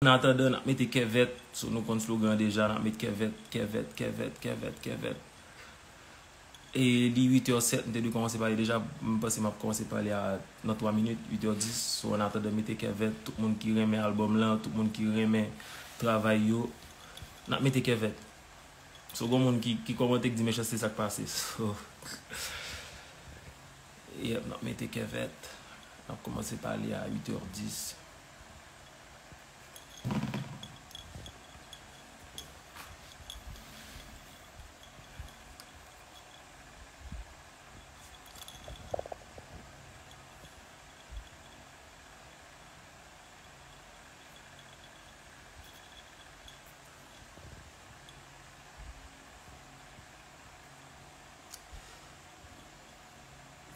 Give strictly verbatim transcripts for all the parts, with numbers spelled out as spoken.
An atandan, n ap mete kèvèt. So, nou konn slogan an deja, n ap met kèvèt, kèvèt, kèvèt, kèvèt, kèvèt. E li uit è sèt, m te dwe kòmanse pale deja, m panse m ap kòmanse pale a nan twa minit, uit è dis. So, an atandan, mete kèvèt, tout moun ki renmen albòm lan, tout moun ki renmen travay yo, n ap mete kèvèt. So, gon moun ki, ki kòmante k di mechanste sa k pase. So, yep, n ap mete kèvèt. N ap kòmanse pale a uit è dis.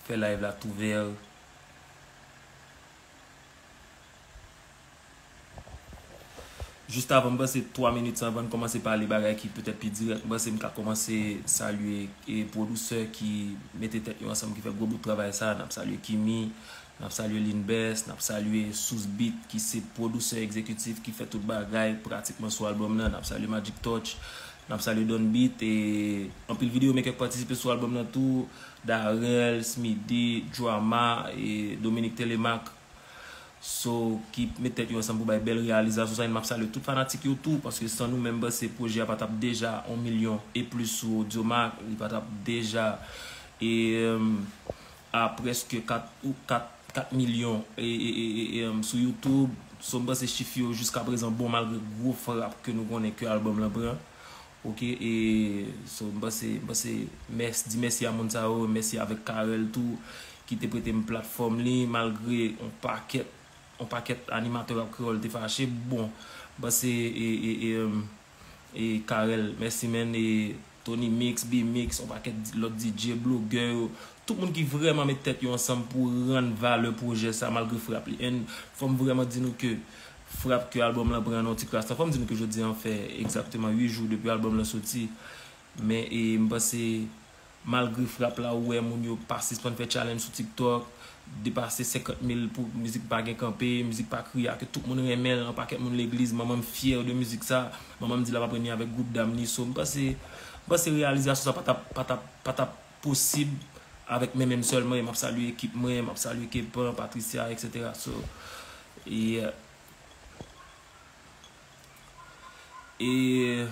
Fè live la tou vè. Jis avan, m panse twa minit sa, avan n kòmanse pale bagay ki petèt pi dirèk, m panse m ka kòmanse salye e pwodisè ki mete tèt yo ansanm, ki fè gwo bout travay sa. N ap salye Kimi, n ap salye Linbès, n ap salye Sous Beat, ki se pwodisè egzekitif ki fè tout bagay pratikman sou albòm nan. N ap salye Magic Touch, n ap salye Don Beat, e anpil videomaker k patisipe sou albòm nan tou, Darel, Smidy, Drama, e Dominique Telemaque. So, ki met tèt yo ansanm pou bay bèl reyalizasyon sa, e m ap salye tout fanatik yo tou, paske san nou menm, m panse pwojè a pa t ap deja yon milyon e plis sou Audiomack, li pa t ap deja, e, a prèske kat, ou kat, kat milyon, e, e, e, e, e, sou YouTube. So, m panse chif yo jiskaprezan bon, malgre gwo frap ke nou konnen ke albòm lan pran. Oke, e, so, m panse, m panse, mèsi, di mèsi a moun sa yo, mèsi avèk Carel tou, ki te prete m platfòm li, malgre on pakèt, on pakèt animatè rap kreyòl te fache. Bon, m panse, e, e, e, e, e Carel, mèsi, man, e Tony Mix, B-Mix, on pakèt di-, lòt D J, blogè yo, tout moun ki vrèman met tèt yo ansanm pou rann valè pwojè sa, malgre frap li. And fò m vrèman di nou ke frap ke albòm lan pran nan ti kras tan. Fò m di nou ke jodi an fè egzakteman uit jou depi albòm lan soti. Men, e, m panse, malgre frap la, ou wè moun yo pa sispann fè challenge sou TikTok, depase senkant mil pou mizik pa gen kanpe, mizik pa kriye, ke tout moun renmen l, yon pakèt moun legliz, manman m fyè de mizik sa, manman m di l ap aprann li avèk gwoup dam li. So, m panse, m panse reyalizasyon sa pa t ap, pa t ap, pa t ap posib avèk men men m sèlman, e m ap salye ekip mwen, m ap salye Kepan, Patricia, et cetera. So, yeah. E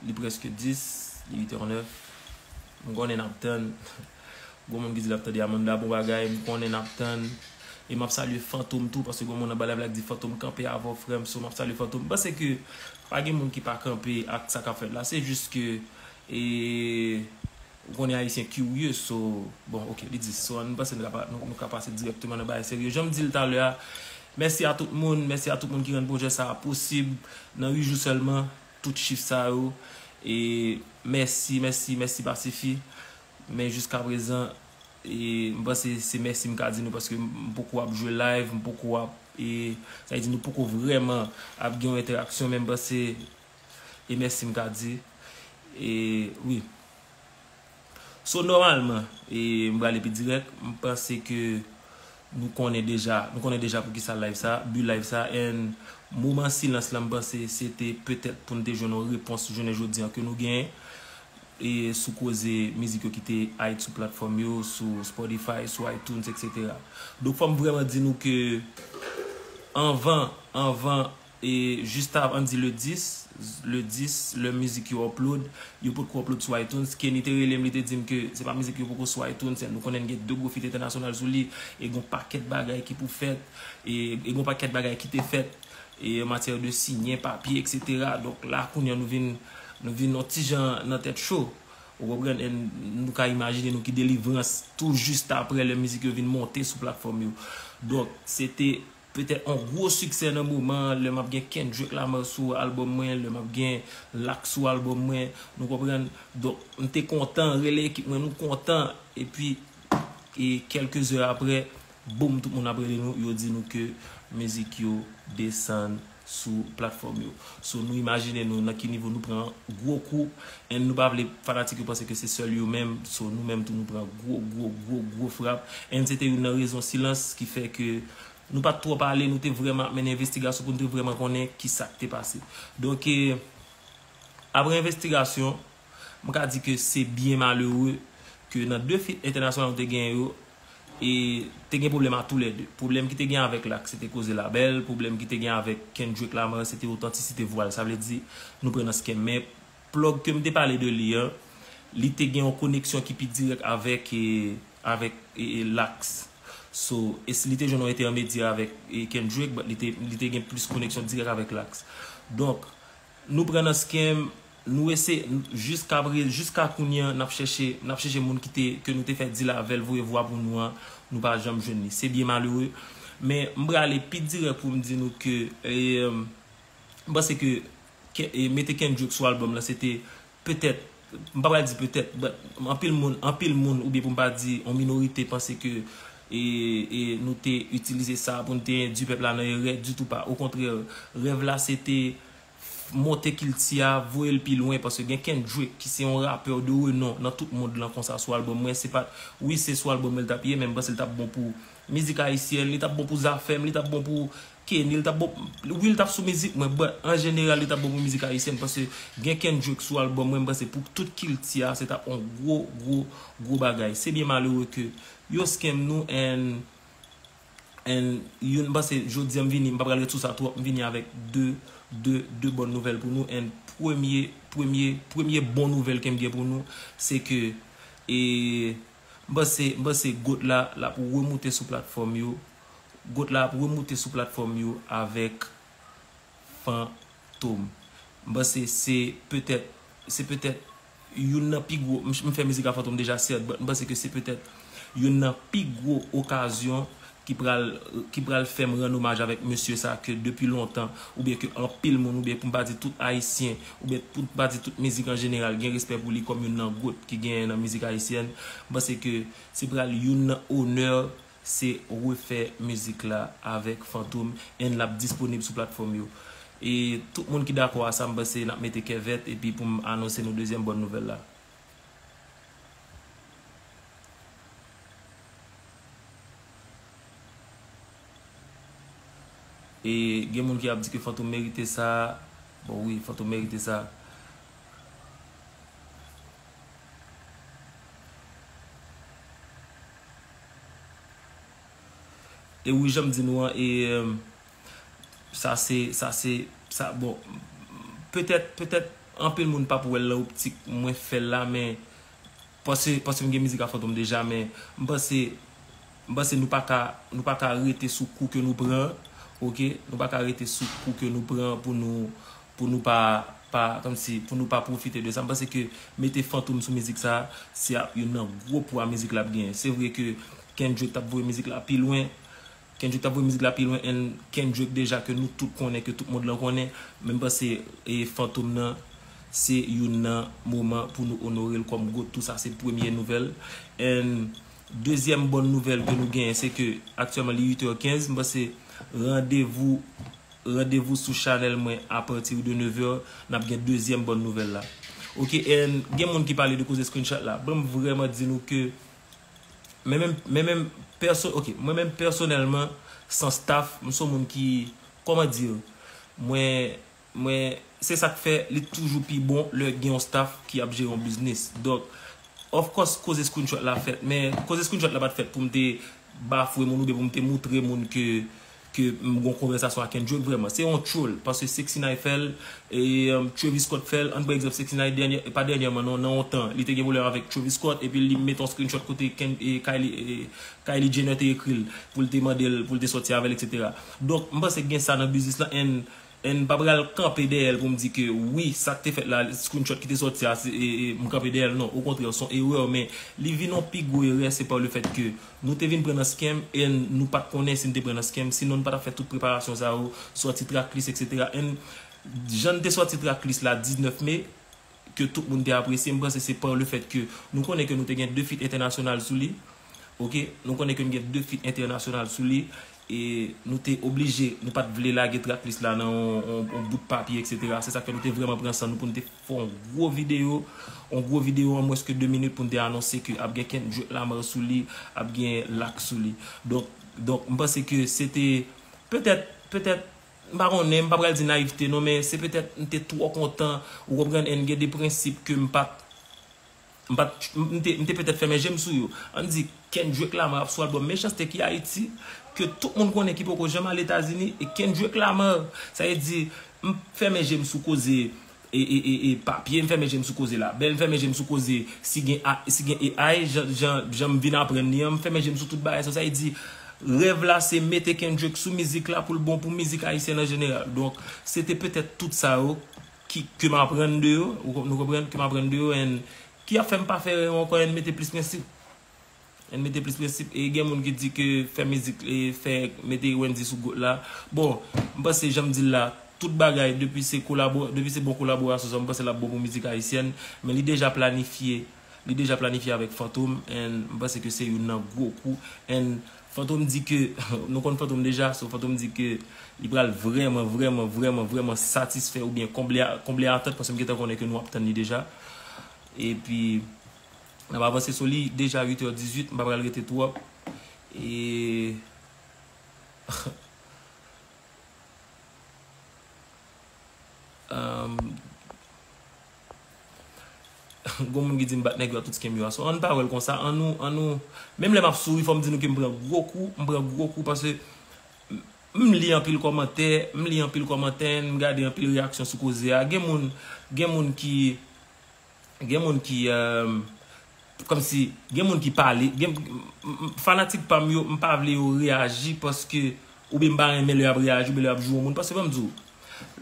li prèske dis, li uit è nèf. M konnen n ap tann. Gon moun ki di l ap tande Amanda, bon bagay, m konnen n ap tann. E m ap salye Fantom tou, paske gon moun anba live la k di Fantom kanpe avè w, frè m, so m ap salye Fantom. M panse ke pa gen moun ki pa kanpe ak sa k ap fèt la. Se jis ke, e, ou konnen Ayisyen kirye, so, bon, oke, li di, so, m panse nou ka pa-, nou, nou ka pase dirèkteman nan bagay serye. Jan m di l talè a, mèsi a tout moun, mèsi a tout moun ki rann pwojè sa a posib. Nan uit jou sèlman, tout chif sa yo. E mèsi, mèsi, mèsi pa sifi. Men jiskaprezan, e, m panse se mèsi m ka di nou, paske m, m poko ap jwe live, m poko ap, e, sa vle di nou poko vrèman ap gen yon entèraksyon, men m panse e mèsi m ka di. E, wi. So, nòmalman, e, m prale pi dirèk, m panse ke nou konnen deja, nou konnen deja poukisa live sa, bi live sa, and moman silans la, m panse se te petèt pou n te jwenn yon repons jounen jodi an ke nou genyen, e, sou koze mizik yo ki te hide sou platfòm yo, sou Spotify, sou iTunes, et cetera. Donk, fò m vrèman di nou ke anvan, anvan, e jis avan, ann di le dis, le dis, lè mizik yo upload, yo potko upload sou iTunes. Kenny te rele m, li te di m ke se pa mizik yo poko sou iTunes, nou konnen n gen de gwo feat entènasyonal sou li, e gon pakèt bagay ki pou fèt, e, e gon pakèt bagay ki te fèt, e an matyè de siyen papye, et cetera. Donk la, kounye a, nou vin, nou vin yon ti jan nan tèt cho. Ou konprann? E nou ka imajine nou ki delivrans tou jis aprè lè mizik yo vin monte sou platfòm yo. Donk, se te petèt yon gwo siksè nan moman an, lè m ap gen Kendrick Lamar sou albòm mwen, lè m ap gen Lak sou albòm mwen, nou konprann? Donk, m te kontan, rele ekip mwen, nou kontan, epi, e kèlke zè aprè, boum, tout moun ap rele nou, yo di nou ke mizik yo desann sou platfòm yo. So, nou imajine nou nan ki nivo nou pran gwo kou, and nou pa vle fanatik yo panse ke se sèl yo menm, so, nou menm tou nou pran gwo, gwo, gwo, gwo frap, and se te youn nan rezon silans ki fè ke Nou pa t twò pale, nou te vrèman ap mennen envestigasyon pou nou te vrèman konnen ki sa k te pase. Donk, e, apre envestigasyon, m ka di ke se byen malere ke nan de feat entènasyonal nou te genyen yo, e te gen pwoblèm a toulède. Pwoblèm ki te gen avèk Lak, se te koze labèl. Pwoblèm ki te gen avèk Kendrick Lamar, se te otantisite vwa l. Sa vle di, nou pran nan scam. Men plug ke m te pale de li an, li te gen yon koneksyon ki pi dirèk avèk, e, avèk, e, e, Lak. So, e si li te jwenn yon entèmedyè avèk, e, Kendrick, but li te, li te gen plis koneksyon dirèk avèk Lak. Donk, nou pran nan scam, nou eseye, jiska pre-, jiska kounye a, n ap chèche, n ap chèche moun ki te, ke nou te fè deal avè l, voye vwa pou nou an, nou pa janm jwenn li. Se byen malere. Men, m prale pi dirèk pou m di nou ke, e, m panse ke, ke, e, mete Kendrick sou album lan, se te petèt, m pa pral di petèt, but anpil moun, anpil moun, oubyen pou m pa di yon minorite, panse ke, e, e, nou te itilize sa pou n te endui pèp la nan erè, ditou pa. Okontrè, rèv la, se te monte kilti a, voye l pi lwen, paske gen Kendrick, ki se yon rapè de renon nan tout mond lan konsa sou album mwen, se pa, wi, se sou album mwen l t ap ye, men m panse l t ap bon pou mizik ayisyèn, li t ap bon pou Zafèm, li t ap bon pou Kenny, li t ap bon, wi, li t ap sou mizik mwen, but an jeneral, li t ap bon pou mizik ayisyèn, paske gen Kendrick sou album mwen, m panse pou tout kilti a, se t ap yon gwo, gwo, gwo bagay. Se byen malere ke yo scam nou, and And youn, m panse, jodi a m vini, m pa pral ret sou sa twòp, m vini avèk de, de, de bòn nouvèl pou nou. And premye, premye, premye bon nouvèl ke m gen pou nou, se ke, e, m panse, m panse GOAT la, l ap remoute sou platfòm yo. GOAT la ap remoute sou platfòm yo avèk Fantom. M panse se petèt, se petèt youn nan pi gwo, m, m fè mizik a Fantom deja, sèt, but m panse ke se petèt youn nan pi gwo okazyon ki pral, ki pral fè m rann omaj avèk mesye sa ke depi lontan, oubyen ke anpil moun, oubyen pou m pa di tout Ayisyen, oubyen pou m pa di tout mizik an jeneral, gen respè pou li kòm youn nan GOAT ki genyen nan mizik ayisyèn. M panse ke se pral youn nan onè se refè mizik la avèk Fantom, and l ap disponib sou platfòm yo. E tout moun ki dakò a sa, m panse n ap mete kè vèt epi pou m anonse nou dezyèm bòn nouvèl la. E gen moun ki ap di ke Fantom merite sa. Bon, wi, Fantom merite sa. E wi, jan m di nou an, e, em, sa se, sa se, sa, bon, petèt, petèt, anpil moun p ap wè l nan optik mwen fè l la, men, paske, paske m gen mizik a Fantom deja, men m panse, m panse nou pa ka, nou pa ka rete sou kou ke nou pran, oke? Nou pa ka rete sou kou ke nou pran pou nou, pou nou pa, pa, kòmsi, pou nou pa pwofite de sa. M panse ke mete Fantom sou mizik sa, se ap youn nan gwo pwa mizik la ap genyen. Se vre ke Kendrick t ap voye mizik la pi lwen, Kendrick t ap voye mizik la pi lwen, and Kendrick deja ke nou tout konnen, ke tout mond lan konnen, men m panse, e, Fantom nan, se youn nan moman pou nou onore l kòm GOAT tou, sa se premye nouvèl. And dezyèm bòn nouvèl ke nou genyen, se ke aktyèlman li uit è kenz, m panse randevou, randevou sou chanèl mwen apati de nèv è, n ap gen dezyèm bòn nouvèl la. Oke, and gen moun ki pale de koze screenshot la. Ban m vrèman di nou ke, men menm, men menm pèso-, oke, mwen menm pèsonèlman, san staff, m se yon moun ki, kòman di, mwen, mwen, se sa k fè li toujou pi bon lè gen yon staff ki ap jere yon biznis. Donk, of course, koze screenshot la fèt, men koze screenshot la pa t fèt pou m te bafwe moun oubyen pou m te moutre moun ke, ke m gon konvèsasyon ak Kendrick vrèman. Se yon troll, paske Sixty Nine fè l, e, um, Travis Scott fè l. Ann pran egzanp Sixty Nine dènyè, pa dènyèman non, nan yon tan, li te gen pwoblèm avèk Travis Scott, epi li met yon screenshot kote Ken-, e, Kylie, e, Kylie Jenner te ekri l, pou l te mande l, pou l te sòti avè l, etsetera. Donk, m panse gen sa nan biznis lan, and And m pa pral kanpe dèyè l pou m di ke wi, sa k te fèt la, screenshot ki te sòti a, se, e, e, m kanpe dèyè l, non. Okontrè, se yon erè, men li vin yon pi gwo erè, se pa le fèt ke nou te vin pran nan scam, e nou pa t konnen si n te pran nan scam, sinon n pa t ap fè tout preparasyon sa yo, sòti tracklist, etsetera. And jan n te sòti tracklist la diznèf me, ke tout moun te apresye, m panse se pa le fèt ke nou konnen ke nou te gen de feat entènasyonal sou li. Oke, nou konnen ke n gen de feat entènasyonal sou li, e nou te oblije, nou pa t vle lage tracklist la nan yon, yon, yon bout papye, etsetera. Se sa k fè nou te vrèman pran san nou pou n te fè yon gwo videyo, yon gwo videyo an mwens ke de minit pou n te anonse ke ap gen Kendrick Lamar sou li, ap gen Lak sou li. Donk, Donk, m panse ke se te, petèt, petèt, m pa konnen, m pa pral di nayivte non, men se petèt m te twò kontan, ou konprann, and gen de prensip ke m pa t, m pa t, m te, m te petèt fèmen je m sou yo. Ann di, Kendrick Lamar ap sou albòm Mechanste ki Ayiti, ke tout moun konnen ki poko janm al Etazini, e Kendrick Lamar, sa vle di, m fèmen je m sou koze e, e, e, e papye, m fèmen je m sou koze labèl, m fèmen je m sou koze si gen, a- si gen A I, jan, jan, jan m vin aprann li an, m fèmen je m sou tout bagay sa. Sa vle di, rèv la se mete Kendrick sou mizik la pou l bon pou mizik ayisyèn an jeneral. Donk, se te petèt tout sa yo ki, ke m aprann de yo, ou, nou konprann, ke m aprann de yo, and ki ap fè m pa fè erè ankò, and mete plis prensip. And mete plis prensip. E gen moun ki di ke fè mizik, e fè mete Wendyy sou GOAT la. Bon, m panse, jan m di l la, tout bagay, depi se kolabo, depi se bon kolaborasyon sa, m panse l ap bon pou mizik ayisyèn. Men li deja planifye, li deja planifye avèk Fantom, and m panse ke se youn nan gwo kou. And Fantom di ke, nou konn Fantom deja, so Fantom di ke li pral vrèman, vrèman, vrèman, vrèman satisfè oubyen konble, konble atant, paske m gentan konnen ke nou ap tann li deja. Epi, n ap avanse sou li, deja uit è dizuit, m pa pral rete twòp. E um, gon moun ki di m bat nèg yo a tout skem yo a. So, ann pa wè l konsa, ann nou, ann nou, menm lè m ap souri, fò m di nou ke m pran gwo kou, m pran gwo kou paske m li anpil kòmantè, m li anpil kòmantè, m gade anpil reyaksyon sou koze a. Gen moun, gen moun ki, gen moun ki, um, kòmsi, gen moun ki pale, gen, m- m- fanatik pa m yo, m pa vle yo reyaji paske, oubyen m pa renmen lè y ap reyaji, oubyen lè y ap joure moun. Paske ban m di w,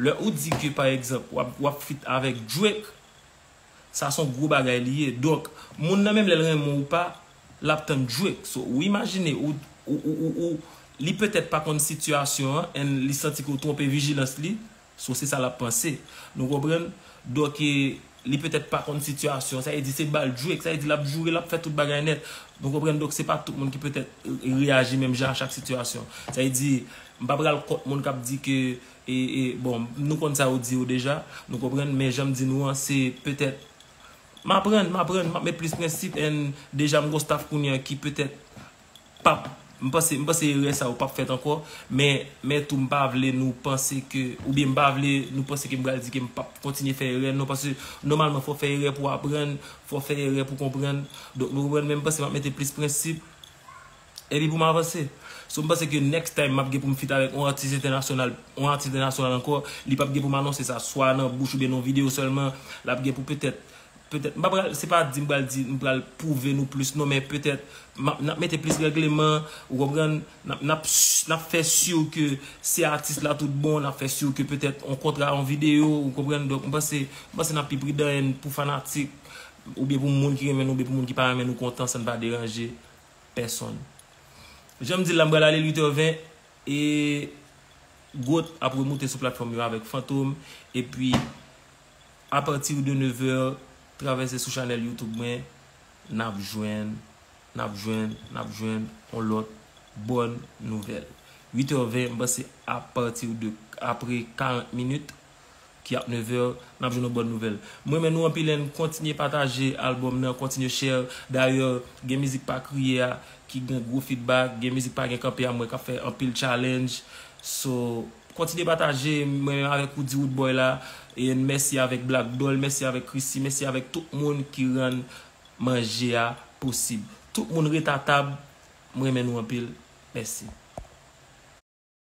lè ou di ke, pa egzanp, w ap, w ap feat avèk Drake, sa se yon gwo bagay li ye. Donk, moun nan menm lè l renmen w ou pa, l ap tann Drake. So, ou imajine, ou, ou, ou, ou, ou, li petèt pa konn sitiyasyon an, and li santi ke w twonpe vijilans li, so se sa l ap panse. Nou konprann? Donk, e, li petèt pa konn sitiyasyon. Sa vle di se bal Drake. Sa vle di l ap joure, l ap fè tout bagay nèt. Nou konprann? Donk, se pa tout moun ki petèt reyaji menm jan a chak sitiyasyon. Sa vle di, m pa pral kont moun k ap di ke, e, e, bon, nou konn sa yo di yo deja. Nou konprann? Men jan m di nou an, se petèt, m aprann, m aprann, m ap met plis prensip, and deja m gon staff kounye a ki petèt p ap, m panse, m panse erè sa yo p ap fèt ankò, men, men tou m pa vle nou panse ke, oubyen m pa vle nou panse ke m pral di ke m p ap kontinye fè erè, non, paske nòmalman fò w fè erè pou w aprann, fò w fè erè pou w konprann. Donk, nou konprann, men m panse m ap mete plis prensip, epi pou m avanse. So, m panse ke next time m ap gen pou m feat avèk yon atis entènasyonal, yon atis entènasyonal ankò, li p ap gen pou m anonse sa swa nan bouch oubyen nan yon videyo sèlman, l ap gen pou petèt petèt, m pa pral, se pa di m pral di, m pral pwouve nou plis, non, men petèt, m ap, n ap mete plis règleman, ou konprann, n ap, n ap, n ap fè si ke se atis la tout bon, n ap fè si ke petèt on kontra, on videyo, ou konprann, donk, m panse, m panse n ap pi pridan, and pou fanatik, oubyen pou moun ki renmen nou, oubyen pou moun ki pa renmen nou kontan, sa n pa deranje pèsonn. Jan m di l la, m pral ale uit è ven, e GOAT ap remoute sou platfòm yo avèk Fantom, epi apati de nèv è, travèse sou chanèl YouTube mwen, n ap jwenn, n ap jwenn, n ap jwenn on lòt bòn nouvèl. Uit è ven, m panse apati de, apre karant minit, ki ap nèv è, n ap jwenn yon bòn nouvèl. M renmen nou anpil, and kontinye pataje albòm nan, kontinye share. Dayè, gen mizik Pa Kriye a ki gen gwo feedback, gen mizik Pa Gen Kanpe a m wè k ap fè anpil challenge. So, kontinye pataje, m renmen avèk Woody Woodboy la, e mèsi avèk Black Doll, mèsi avèk Chrissy, mèsi avèk tout moun ki rann manje a posib. Tout moun ret a tab, m renmen nou anpil. Mèsi.